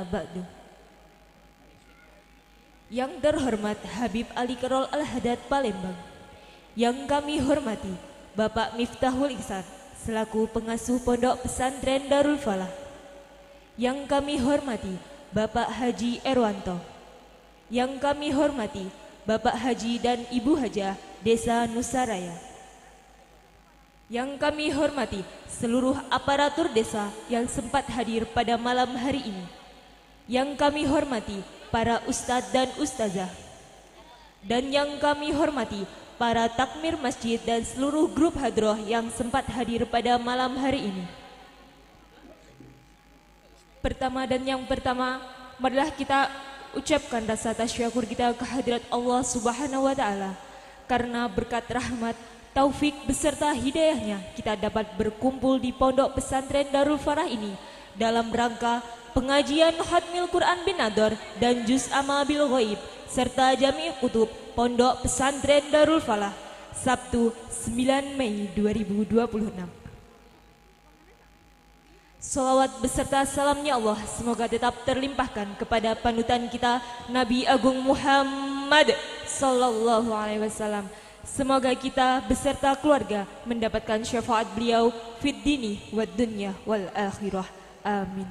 Ba'du. Yang terhormat Habib Ali Kerol Al-Haddad Palembang. Yang kami hormati Bapak Miftahul Ihsan selaku pengasuh Pondok Pesantren Darul Falah. Yang kami hormati Bapak Haji Erwanto. Yang kami hormati Bapak Haji dan Ibu Hajah Desa Nusaraya. Yang kami hormati seluruh aparatur desa yang sempat hadir pada malam hari ini. Yang kami hormati para ustadz dan ustazah. Dan yang kami hormati para takmir masjid dan seluruh grup hadroh yang sempat hadir pada malam hari ini. Pertama dan yang pertama, marilah kita ucapkan rasa tasyakur kita kehadirat Allah Subhanahu wa Ta'ala, karena berkat rahmat, taufik beserta hidayahnya kita dapat berkumpul di Pondok Pesantren Darul Farah ini dalam rangka pengajian Khatmil Quran bin Nador dan Juz Amma bil Ghaib serta Jami' Kutub Pondok Pesantren Darul Falah, Sabtu 9 Mei 2026. Salawat beserta salamnya Allah semoga tetap terlimpahkan kepada panutan kita Nabi Agung Muhammad Sallallahu Alaihi Wasallam. Semoga kita beserta keluarga mendapatkan syafaat beliau fid dini wad dunya wal akhirah. Amin.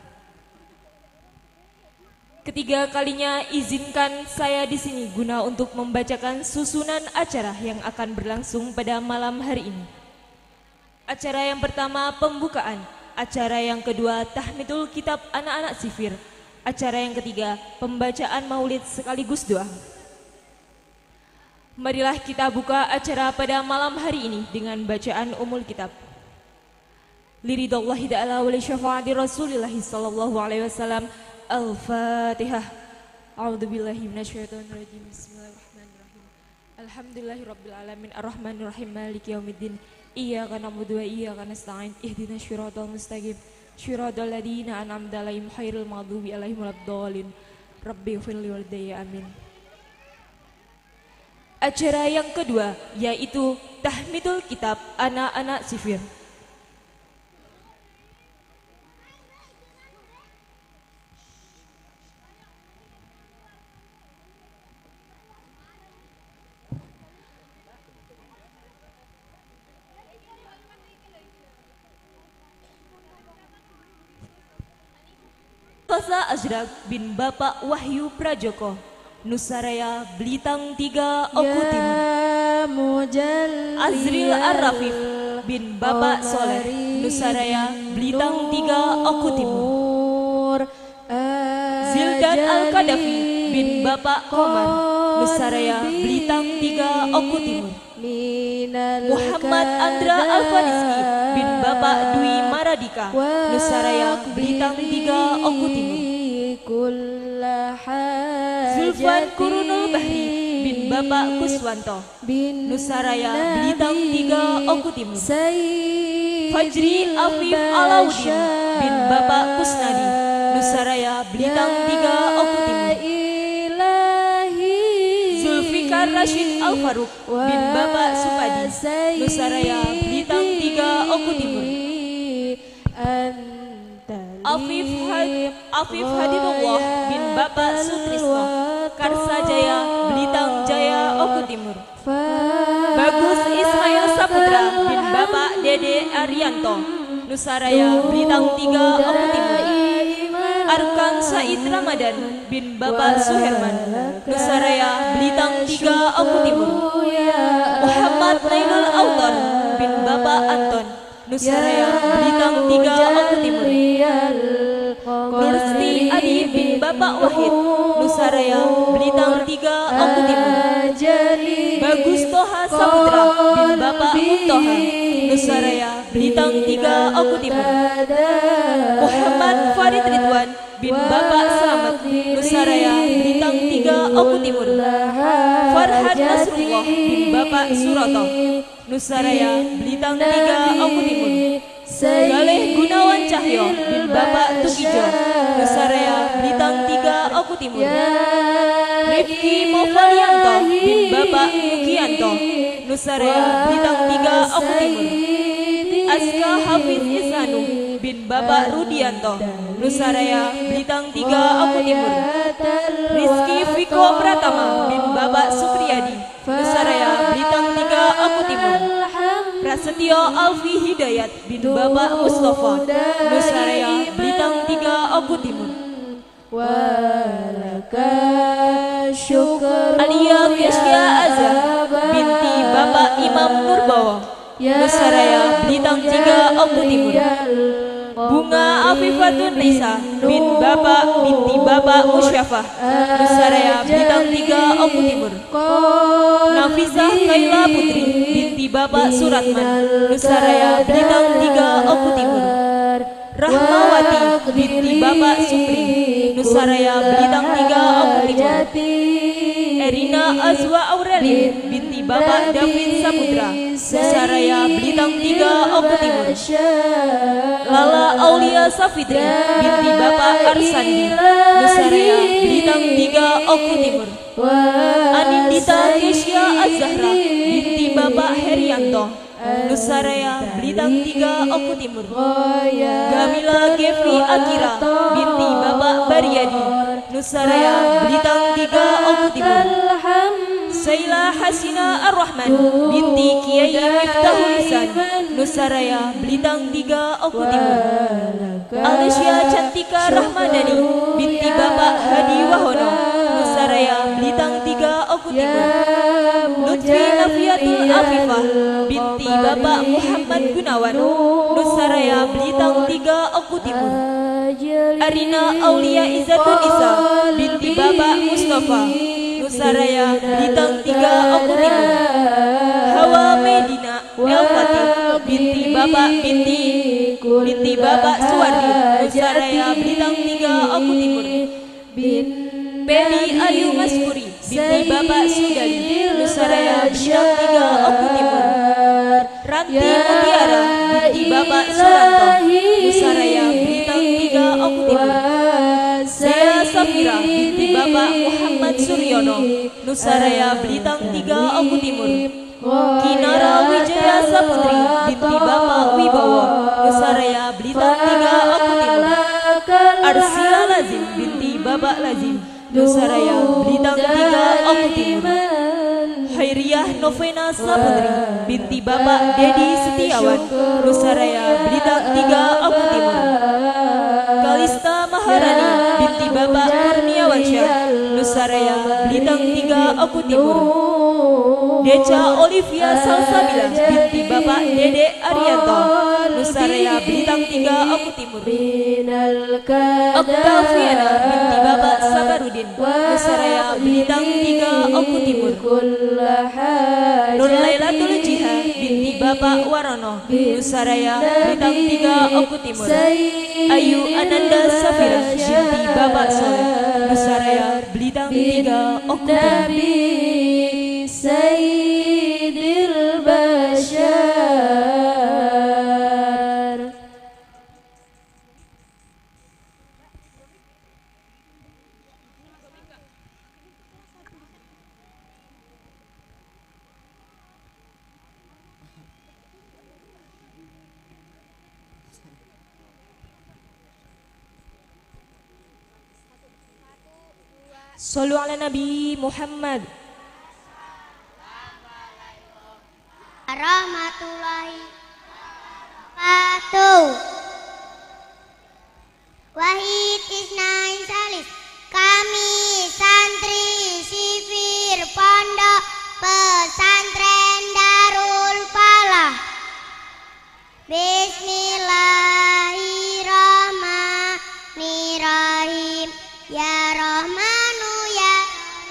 Ketiga kalinya izinkan saya di sini guna untuk membacakan susunan acara yang akan berlangsung pada malam hari ini. Acara yang pertama pembukaan, acara yang kedua tahmidul kitab anak-anak sifir, acara yang ketiga pembacaan maulid sekaligus doa. Marilah kita buka acara pada malam hari ini dengan bacaan umul kitab. Liridallahi ta'ala wa li syafaati Rasulillahi sallallahu alaihi wasallam. Al-Fatihah. A'udzubillahi minasyaitonirrajim. Bismillahirrahmanirrahim. Alhamdulillahirabbil alamin arrahmanirrahim maliki yaumiddin. Iyyaka na'budu wa iyyaka nasta'in. Ihdinas siratal mustaqim. Siratal ladzina an'amta 'alaihim ghairil maghdubi 'alaihim waladdallin. Rabbi ighfir li walidayya. Amin. Acara yang kedua yaitu tahmidul kitab anak-anak sifir. Tosa Azrak bin Bapak Wahyu Prajoko, Nusaraya Belitang 3 Oku Timur. Azril Ar-Rafif bin Bapak Soleh, Nusaraya Belitang 3 Oku Timur. Zildan Al-Kadafi bin Bapak Komar, Nusaraya Belitang 3 Oku Timur. Muhammad Andra Alfariski bin Bapak Dwi Maradika, Nusaraya Belitang 3 Oku Timur. Zulfan Kurunul Bahri bin Bapak Kuswanto, Nusaraya Belitang 3 Oku Timur. Fajri Afif Alauddin bin Bapak Kusnadi, Nusaraya Belitang 3 Oku Timur. Zulfikar Rashid Al-Faruq bin Bapak Supadi, Nusaraya Belitang 3 Oku Timur. Afif Hadidullah bin Bapak Sutrisno, Karsajaya Belitang Jaya Oku Timur. Bagus Ismail Saputra bin Bapak Dede Arianto, Nusaraya Belitang 3 Oku Timur. Arkan Said Ramadan bin Bapak Suherman, Nusaraya Belitang 3 Oku Timur. Muhammad Nailul Auton bin Bapak Anton, Nusaraya Belitang 3 Oku Timur. Nursti Adi bin Bapak Wahid, Nusaraya Belitang 3 Oku Timur. Bagus Toha Saputra bin Bapak Muntoha, Nusaraya Belitang 3 Oku Timur. Muhammad Farid Ridwan bin Bapak Slamet, Nusaraya Belitang 3 Oku Timur. Farhan Nasrullah bin Bapak Suroto, Nusaraya Belitang 3 Oku Timur. Galeh Gunawan Cahyo bin Bapak Tukijo, Nusaraya Belitang 3 Oku Timur. Rifki Movalianto bin Bapak Mugianto, Nusaraya Belitang 3 Oku Timur. Aska Hafiz Isanu bin Bapak Rudianto, Nusaraya Belitang 3 Oku Timur. Rizky Fiko Pratama bin Bapak Supriyadi, Nusaraya Belitang 3 Oku Timur. Prasetyo Alfi Hidayat bin Bapak Mustafa, Nusaraya Belitang 3 Oku Timur. Alia Kesya Azza binti Bapak Imam Nurbawa, Nusaraya Belitang 3 Oku Timur. Bunga Afifatun Nisa bin Bapak binti Bapak Musyafah, Nusaraya Belitang 3 Oku Timur. Nafisah Kaila Putri binti Bapak Suratman, Nusaraya Belitang 3 Oku Timur. Rahmawati binti Bapak Supri, Nusaraya Belitang 3 Oku Timur. Erina Azwa Aureli binti Bapak David Saputra, Nusaraya Belitang 3 Oku Timur. Lala Aulia Safitri binti Bapak Arsandi, Nusaraya Belitang 3 Oku Timur. Anindita Kesya Az-Zahra binti Bapak Herianto, Nusaraya Belitang 3 Oku Timur. Gamila Gevi Akira binti Bapak Baryadi, Nusaraya Belitang 3 Oku Timur. Saila Hasina Ar-Rahman binti Kiai Miftahul Ihsan, Nusaraya Belitang 3 Oku Timur. Alicia Cantika Rahmadani binti Bapak Hadi Wahono, Nusaraya Belitang 3 Oku Timur. Lutfi Nafiatul Afifah binti Bapak Muhammad Gunawan, Nusaraya Belitang 3 Oku Timur. Arina Aulia Izzatun Isa binti Bapak Mustafa, Nusaraya Belitang 3 Oku Timur. Hawa Medina El Fatih binti Bapak binti Bapak Suwardi, Nusaraya Belitang 3 Oku Timur. Pebi Ayu Maskuri binti Bapak Sudali, Nusaraya Belitang 3 Oku Timur. Ranti Mutiara binti Bapak Suranto, Nusaraya Belitang 3 Oku Timur. Zea Safira binti Bapak Muhammad Suryono, Nusaraya Belitang 3 Oku Timur. Kinara Wijaya Saputri binti Bapak Wibowo, Nusaraya Belitang 3 Oku Timur. Arsila Lazim binti Bapak Lazim, Nusaraya Belitang 3 Oku Timur. Khairiyah Novena Saputri binti Bapak Dedi Setiawan, Nusaraya Belitang 3 Oku Timur. Kalista Maharani binti Bapak Kurniawansyah, Nusaraya Belitang 3 Oku Timur. Deca Olivia Salsabila binti Bapak Dede Arianto, Nusaraya Belitang 3 Oku Timur. Oktaviana binti Bapak Sabarudin, Nusaraya Belitang 3 Oku Timur. Nur Lailatul Jiha binti Bapak Warono, Nusaraya Belitang 3 Oku Timur. Ayu Ananda Safira binti Bapak Soleh, Nusaraya Belitang 3 Oku Timur. Sayyidil Bashar. Sallu ala Nabi Muhammad. Warahmatullahi wabarakatuh. Wahid Isnain Salis, kami santri sipir pondok pesantren Darul Falah. Bismillahirrahmanirrahim. Ya Rahmanu ya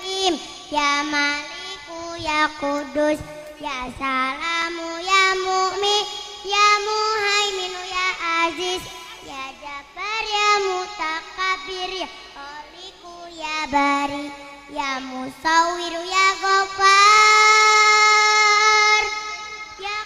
Rahim, ya Maliku ya Kudus, ya Salamu ya Mu'min, ya Muhaiminu ya Aziz, ya Jabbar ya Mutakabir, ya Khaliku ya Bari, ya Musawwiru ya Ghaffar, ya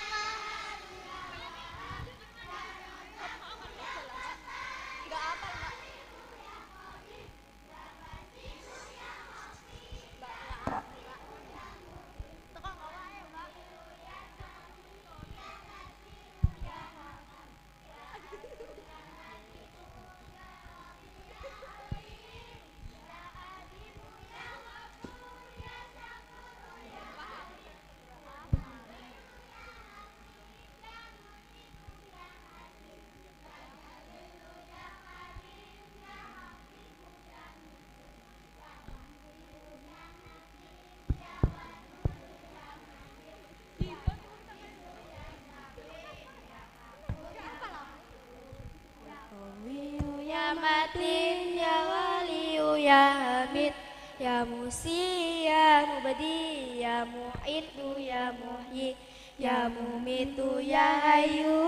ya Musi ya Mubadi ya Mu'iddu ya Muhyi ya Mumitu ya Hayyu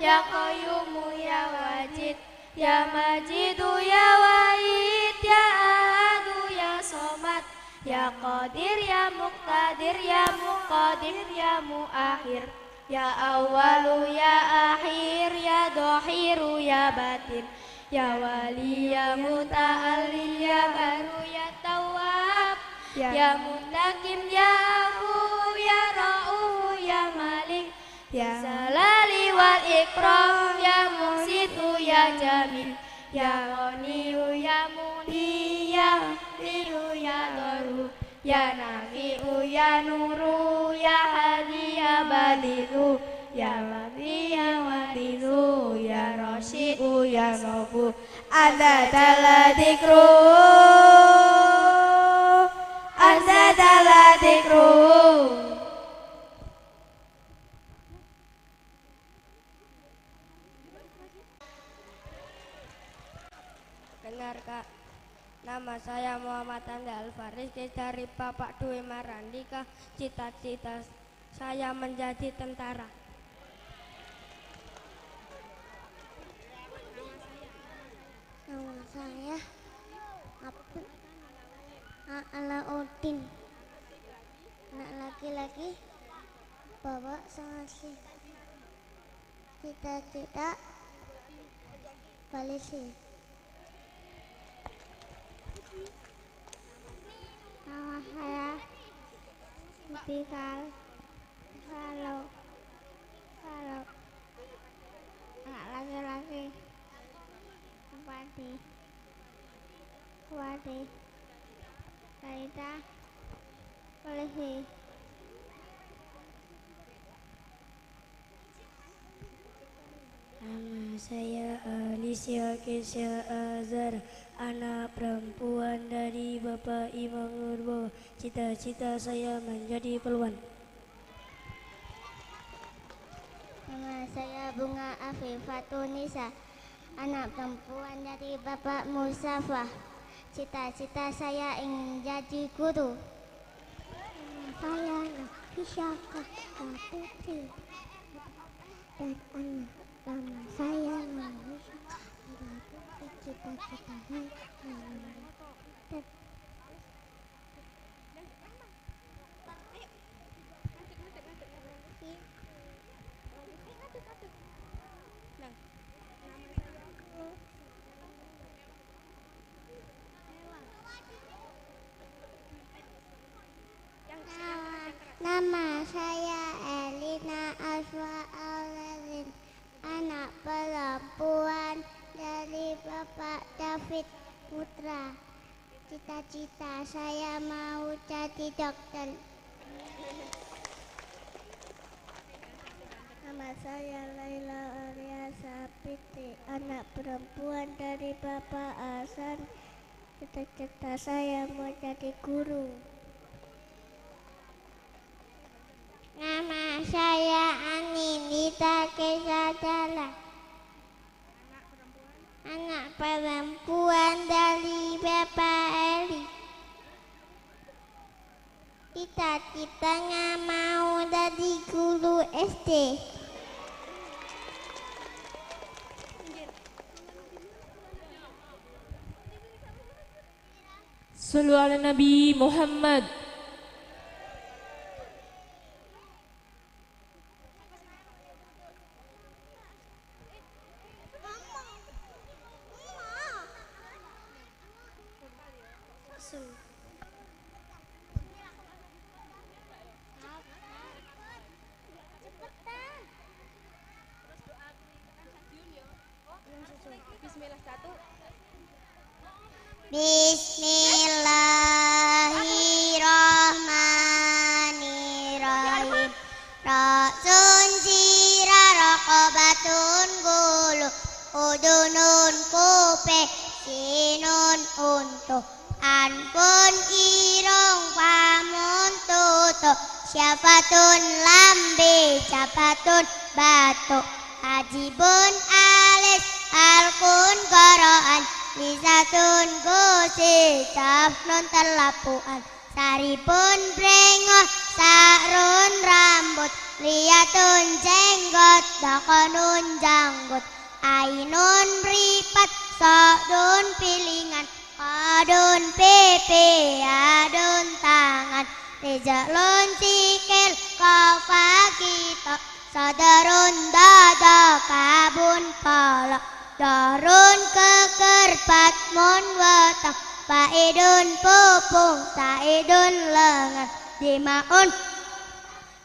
ya Qayyumu ya Wajid ya Majidu ya Wahid ya Ahadu ya Somad ya Qadir ya Muqtadir ya Muqadir ya Muakhir ya Awwalu ya Akhir ya Dhahiru ya Batin ya Wali ya Muta'alli ya Baru ya Tawwab ya Muntakim ya Afu ya Ra'uf ya Malik ya Jalali wal Ikram ya Muqsitu ya Jamil ya Ghaniyu ya Mughni ya Liru ya Daru ya Nafi'u ya Nuru ya Hadi ya Badilu ya Wadi ya Wadilu ya Rasyidu ya Ghafur. Anta jalla dzikru, anta jalla dzikru. Benar Kak, nama saya Muhammad Anda Alfarizki dari Bapak Dwi Marandika. Cita-cita saya menjadi tentara. Nama saya Abdul Alauddin, anak laki-laki, bapak sangat cita-cita polisi. Nama saya Bikal kalau kalau anak laki-laki, Wadi Wadi Kaita polisi. Nama saya Alicia Kesya Azhar, anak perempuan dari Bapak Imam Nurbo. Cita-cita saya menjadi peluan. Nama saya Bunga Afifatunisa, anak perempuan dari Bapak Musafa. Cita-cita saya ingin jadi guru. Nama saya Nafisya Putri dan anak nama saya Nafisya Putri. Cita-cita saya Nama saya Elina Aswa Aulin, anak perempuan dari Bapak David Putra. Cita-cita saya mau jadi dokter. Nama saya Laila Arya Sapitri, anak perempuan dari Bapak Hasan. Cita-cita saya mau jadi guru. Nama saya Anindita Kesadala, anak perempuan dari Bapak Eli. Cita-citanya mau jadi guru SD. Sallu ala Nabi Muhammad. Bismillahirrahmanirrahim. Ra'sun sira raqabatun gulu, udunun kupe, sinun untuk, anpun irung pamun tutup, syafatun lambe, cabatun batuk, ajibun alis, alkun goroan, Lisatun gusi caf nun telapuan Saripun brengoh sarun rambut Liyatun jenggot dakonun janggut Ainun mripat sodun pilingan Qadun pipi adun tangan Rijalun sikil kofa kita Sadarun dada kabun polok Darun keker patmun weteng Faidun pupung saidun lengan Dimaun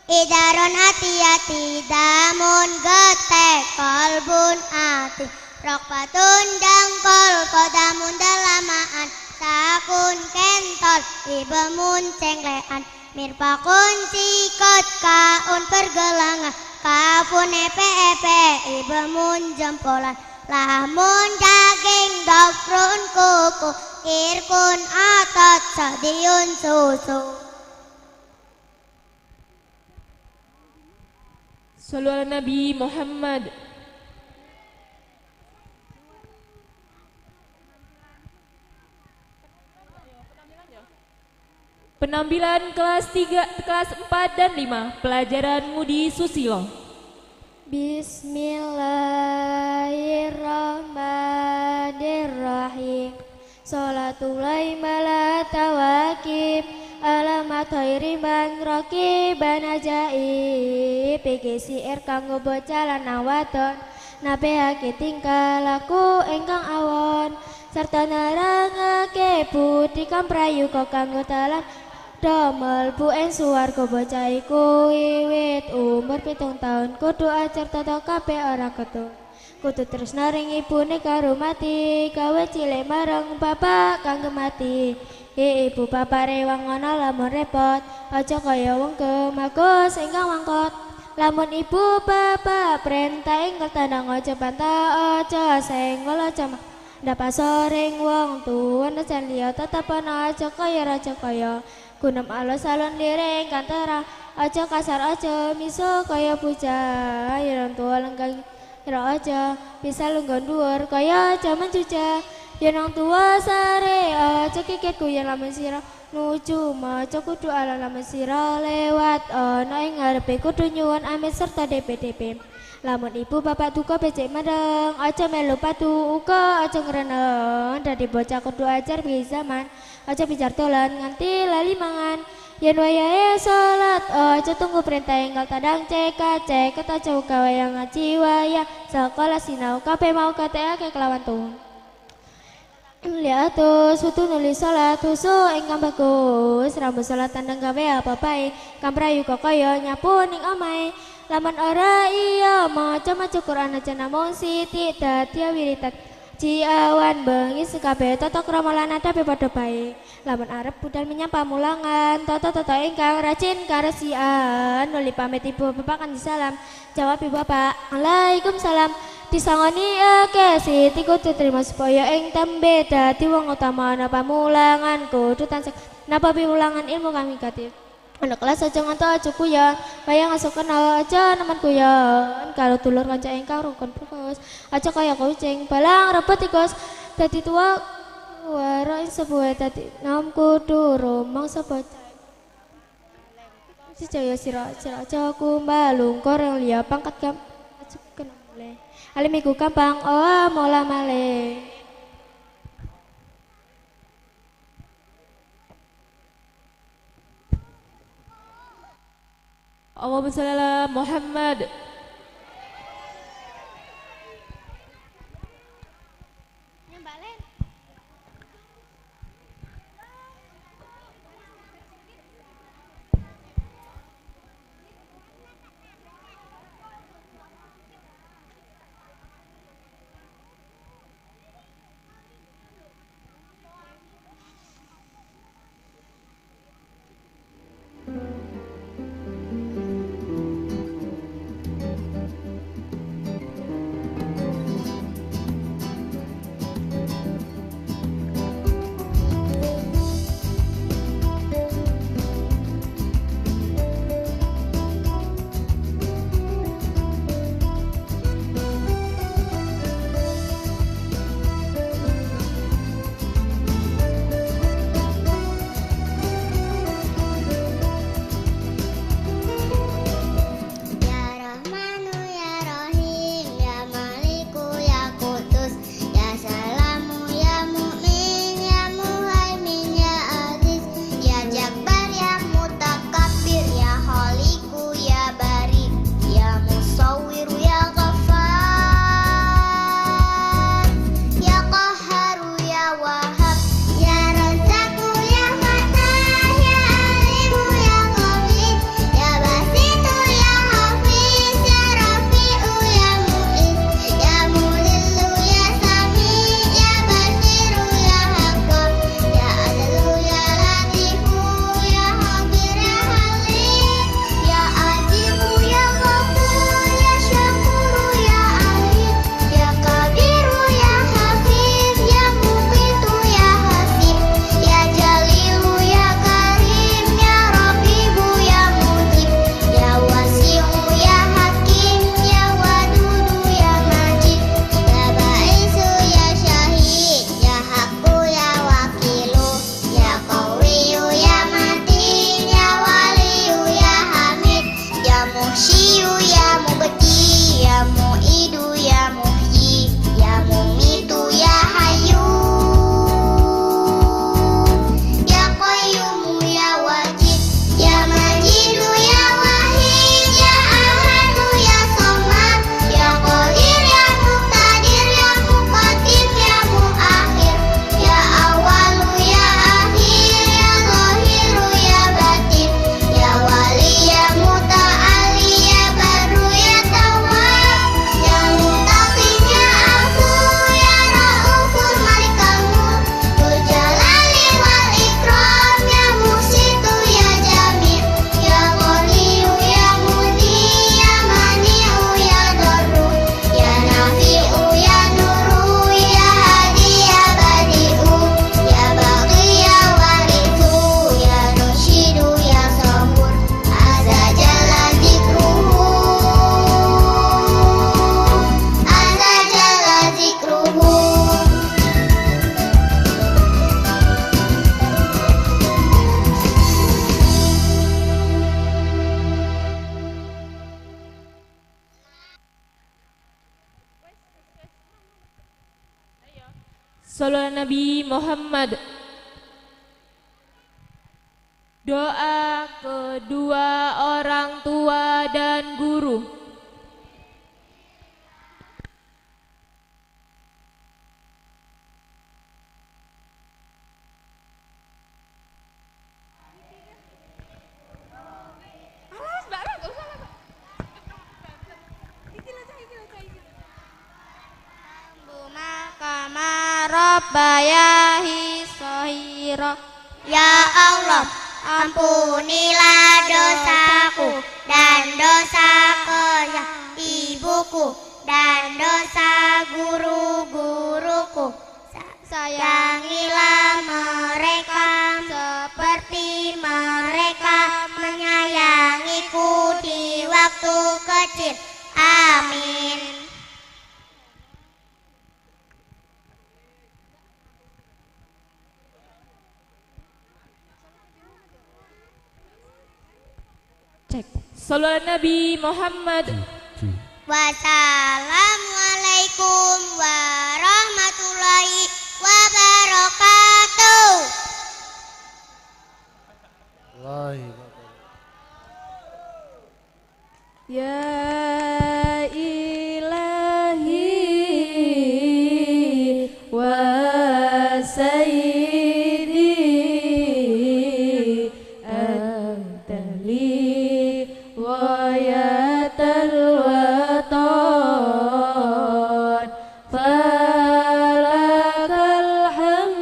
idarun hati-hati Damun getek kolbun ati Rokbatun dangkol kodamun delamaan Sakun kentol ibemun cenglean Mirpakun sikot kaun pergelangan Kafun epe-epe ibemun jempolan Lamun daging dofrun kuku Irkun otot sodiun susu. Sallu ala Nabi Muhammad. Penampilan kelas 3, kelas 4 dan 5 pelajaran Ngudi Susilo. Bismillahirrahmanirrahim. Salatullah mala tawakib alamat khairi man raqiban ajaib. PGCR kanggo bocah lanang wadon nabehake tingkah laku ingkang awon serta nerangake budi kang prayoga kanggo dalan damel bu ing swarga. Bocah iku wiwit umur 7 taun kudu ajar tata kabeh ora ketu kudu tresna ring ibune karo mati gawe cilik marang bapak kanggo mati. Ibu bapak rewang ana lamun repot aja kaya wong kemagus ingkang wangkot. Lamun ibu bapak perintah ingkang tandang aja bantah aja senggol aja ndak pasoring wong tuwa jan liya tetep ana aja kaya raja kaya gunem alus alun liring kang terang aja kasar aja miso kaya bocah yen tuwa lenggang ira aja bisa lungguh dhuwur kaya jaman jujah yen wong tuwa sare aja kikir guyon lamun sira nuju maca kudu ala lamun sira lewat ana ing ngarepe kudu nyuwun amit serta DPDP. Lamun ibu bapak duka becik mereng aja melu padu uga aja ngreneng dadi bocah kudu ajar bi zaman aja bicar dolan nganti lali mangan. Yen wayahe salat aja tunggu perintah enggal tandang cek cek aja uga wayang ngaji wayah sekolah sinau kabeh mau kateake kelawan tuh. Liatus wudu nulis salat husu ingkang bagus rambut salat tandang gawe apa bae kang prayoga kaya nyapu ning omahe. Lamun ora iya maca maca Quran aja namung sithik dadi wiritan ciawan bengi sekabeh tata krama lan adabe padha bae. Lamun arep budal menyang pamulangan tata-tata ingkang rajin karesian nuli pamit ibu bapak kan salam jawab ibu bapak waalaikumsalam disangoni akeh siti kudu trima supaya ing tembe dadi wong utama ana pamulangan kudu tansah napa piwulangan ilmu kang wigati. Ana kelas aja ngantuk aja guyon kaya ngasuk kenal aja nemen guyon karo dulur kanca ingkang rukun fokus aja kaya kucing balang rebut tikus dadi tuwa waro ing sebuah dadi nom kudu rumangsa bocah sijaya sira sira aja kumbalungkor yang liya pangkat gam aja kenal alim iku gampang oh mola male. Allahumma sholli ala Muhammad. Sallallahu Nabi Muhammad. Doa kedua orang tua dan guru. Rabbayahi sohiro. Ya Allah, ampunilah dosaku dan dosa kaya ibuku dan dosa guru-guruku. Sayangilah mereka seperti mereka menyayangiku di waktu kecil. Amin. Cek. Sallallahu Nabi Muhammad. Wassalamualaikum warahmatullahi wabarakatuh. Ya ilahi wa sayyidi anta li ghayatal watan falakal hamdu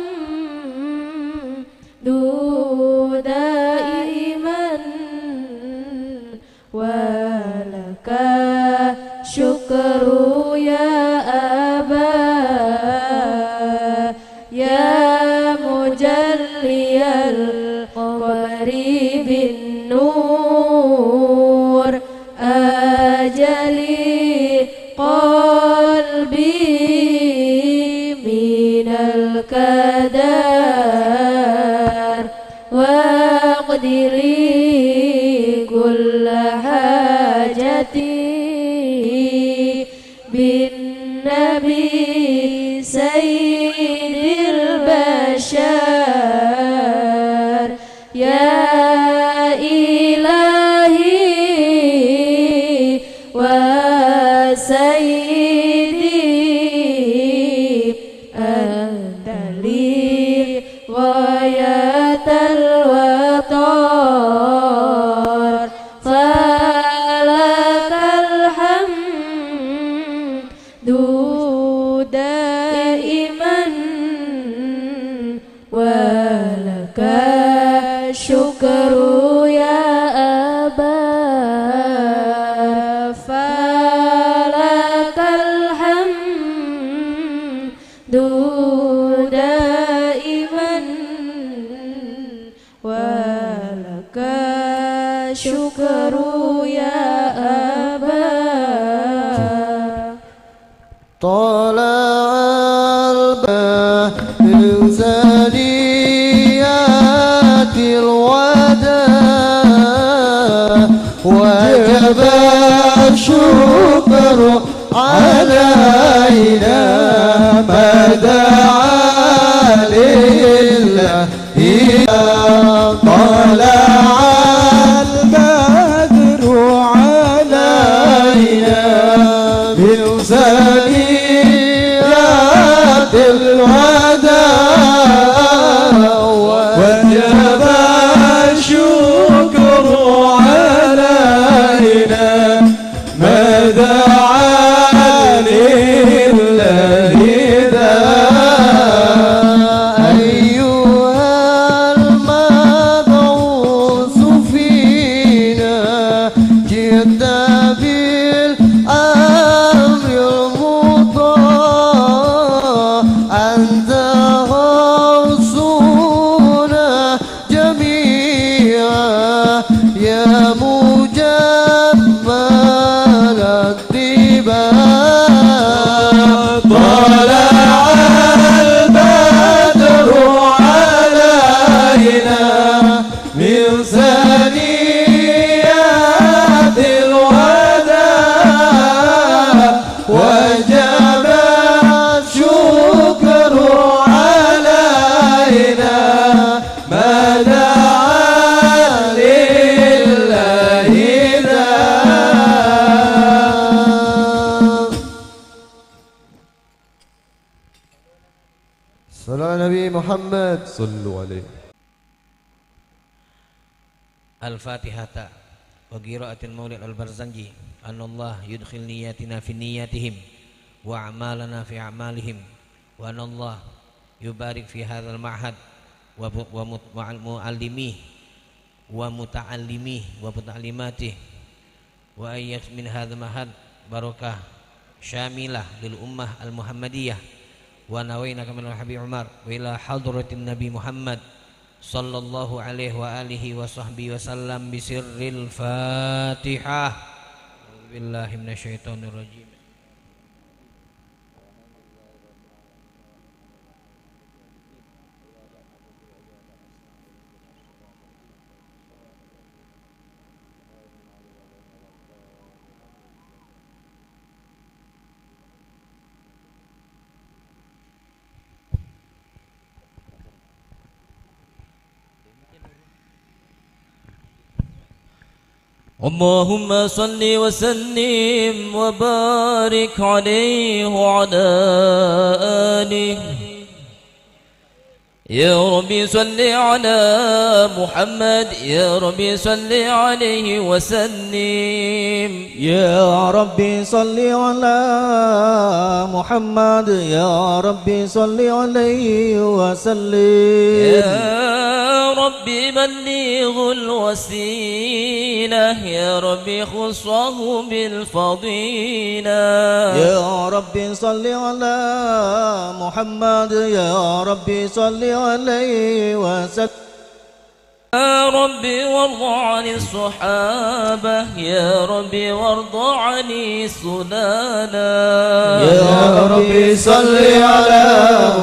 daiman walaka syukru ya aba ya mujalliyal qamari bin nur ajali qalbi minal kadar waqdiri kulla hajati bin nabi sayyidil bashar ya ilahi wa sayyidi anta li ghayatal watar falakal hamdu daiman walaka syukru ya aba falakal hamdu daiman walaka syukru ya aba. طلع البدر من ثنيات الوداع وجب الشكر علينا ما دعا لله. طلع البدر علينا من ثنيات الوداع وجب الشكر علينا ما دعا لله داع. أيها المبعوث فينا جئت بالأمر المطاع أنت غوثنا جميعا يا مجمل الطباع. طلع البدر علينا من ثنيات الوداع وجب الشكر دعا لله ذا. صلى على النبي محمد. صلوا عليه. Al-Fatihata wa qira'atil Maulid al-Barzanji anallah yudkhil niyatina fi niyatihim wa a'malana fi a'malihim wa anallah yubarik fi hadzal ma'had wa mu'allimih wa muta'allimih wa muta'allimatih wa ayyat min hadzal ma'had barakah syamilah lil ummah al-muhammadiyah wa nawaina kama al-habib Umar wa ila hadratin Nabi Muhammad sallallahu alaihi wa alihi wa sahbihi wa sallam bi sirril Fatihah. Billahi minasyaitonir rajim. اللهم صل وسلم وبارك عليه وعلى آله. يا ربي صل على محمد، يا ربي صل عليه وسلم. يا ربي صل على محمد، يا ربي صل عليه وسلم. يا ربي بلغ الوسيلة، يا ربي خصه بالفضيلة. يا ربي صل على محمد، يا ربي صل عليه وسلم. يا ربي وارض عن الصحابة، يا ربي وارض عن السلالة. يا ربي صل على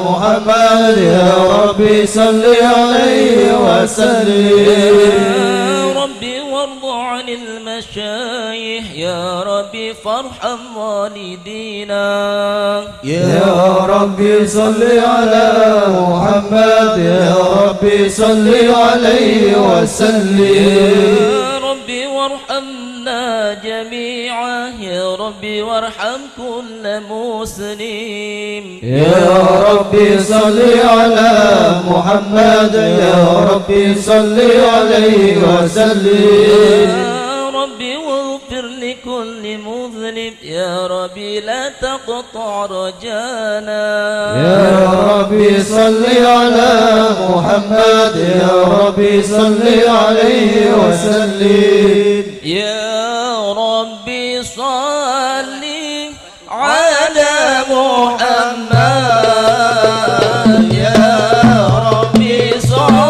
محمد، يا ربي صل عليه وسلم. يا ربي وارض عن المشايخ، يا ربي فارحم والدينا. يا ربي صل على محمد، يا ربي صل عليه وسلم. يا ربي وارحمنا جميعا، يا ربي وارحم كل مسلم. يا ربي صل على محمد، يا ربي صل عليه وسلم. يا ربي واغفر لكل مذنب، يا ربي لا تقطع رجانا. يا ربي صل على محمد، يا ربي صل عليه وسلم. يا ربي صل على محمد، يا ربي صل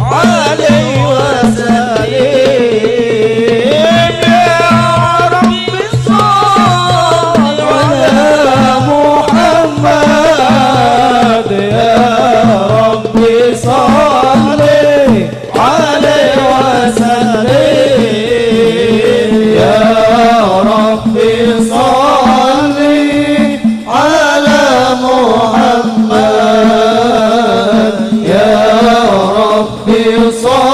عليه وسلم. يا ربي صل على محمد، يا ربي صل عليه وسلم. يا ربي صل على محمد، يا ربي صل